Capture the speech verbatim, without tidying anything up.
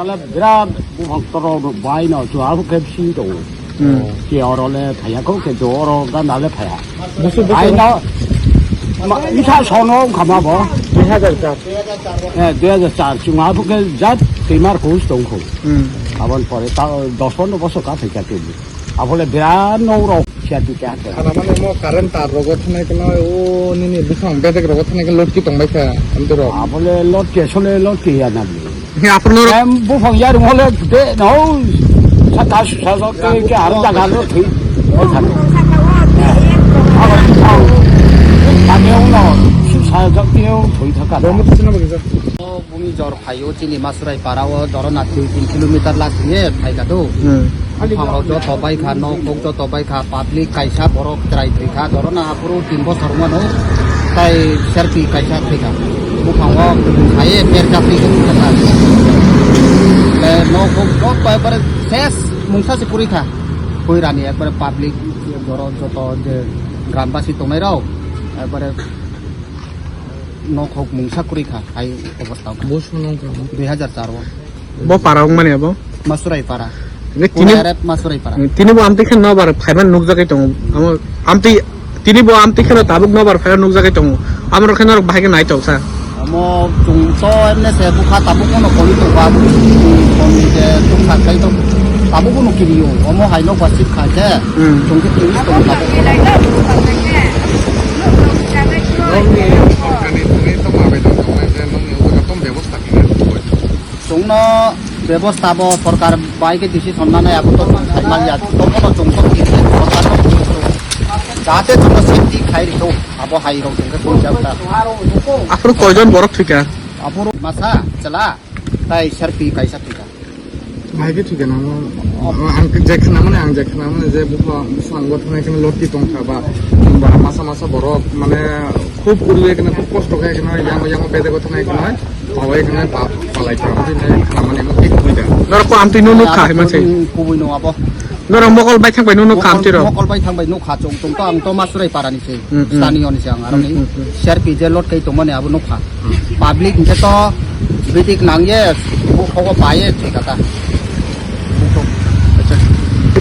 Birat buphang torok rok bai no chwng abo khe bisi tongo. Hmm. Ke oro le thaya kho, ke do oro ganda le thaya. Busu, busu. Ai no, ma, isa sono wngkha ma bo? Dui hajar char. Eh, dui hajar char. Chwng abo khe jat twimar khus tong kho. Hmm. Aboni pore ta dos pondro bosor ka thai ka twi. Abole birat no rok siya twi ka. Khana mane mo current tar rogo thanai khe no, o nini buphang bedek rogo thanai khe lotki tong bai kha, amtwi rok. Abole lotki, asole lotki ya na. He, aphuru norok em, buphang yarung hole de, no, saka susa so ke, ke aro jaga lo thwi. Oi thang. Abo thang. Thang ya uno, susa so ke thwi thaka. Domo to sina bagi sa. O bumi jor phaio chini Masurai para o dorona dui tin kilometer la thwiye phaika do. Hmm. Buphang rok joto bai kha, nok kok joto bai kha, public kaisa borok chwrai thwi kha, dorona aphuru tin bosor wngmano, tai serpi kaisa thwi kha. Buphango hai berjak thwi kha. Le nok kok joto ekbare ses mungsa se kwrwi kha. Koirani ekbare public borok joto je grambasi tongnai rok ekbare nok kok mungsa kwrwi kha hai obostha wngkha. Bo sono wngkha. Dui hajar char o. Bo para wngmani abo? Masurai para. Tini, Kurai arep Masurai para. Tini bo amtwi khe nobar phaiman nukjagwi tongo. Amo amtwi, tini bo amtwi kheno tabuk nobar phaiman nukjagwi tongo. Amoro khe norok bahai khe naitok sa. Amo chwng to emne se bukha tabuk no koli tongo abo. Koni je tuk sak kai to tabuk no kiriyo. Omo hai nok ba sip kha khe. Hmm. Chwng khe tini tongo tabuk. Nokni sorkarni thangwi tongma bai tongma je nokni ulo tong bebosta khe. Chwngno bebosta bo sorkar bai khe decision nanai abo to chwng sai manya. Tobono chwng to kiri sorkar no kiri to. Jate chwngno safety khai rito abo hai rok chwng khe pon jak ta. Aphuru koijon borok thwikha? Aphuru masa chwla tai serpi kaisa thwikha. Bahai khe thwikha nang. Ang je khna mani, ang je khna mani je bupha, bupha ang bo thangwi kheno lotki tongkha ba, ba masa masa borok mane khub urwi kheno khub kosto khai kheno yang yang bede bo thangwi kheno. Pawai kheno pa-, palai kha. Khna mani mo thik thwikha. Norok ko amtwi nuk nuk kha hai manse. Kubui no abo. Norok mokol bai thang bai nuk nuk kha amtwi rok. Mokol bai thang bai nuk kha chwng chwng to ang to Masurai para ni se. Hmm, hmm. Stani oni se ang aro ni. Hmm, hmm, hmm. C R P je lot kai tongmani abo nuk kha. Public hingke to bidik nangye, bo kogo paye thwi kata.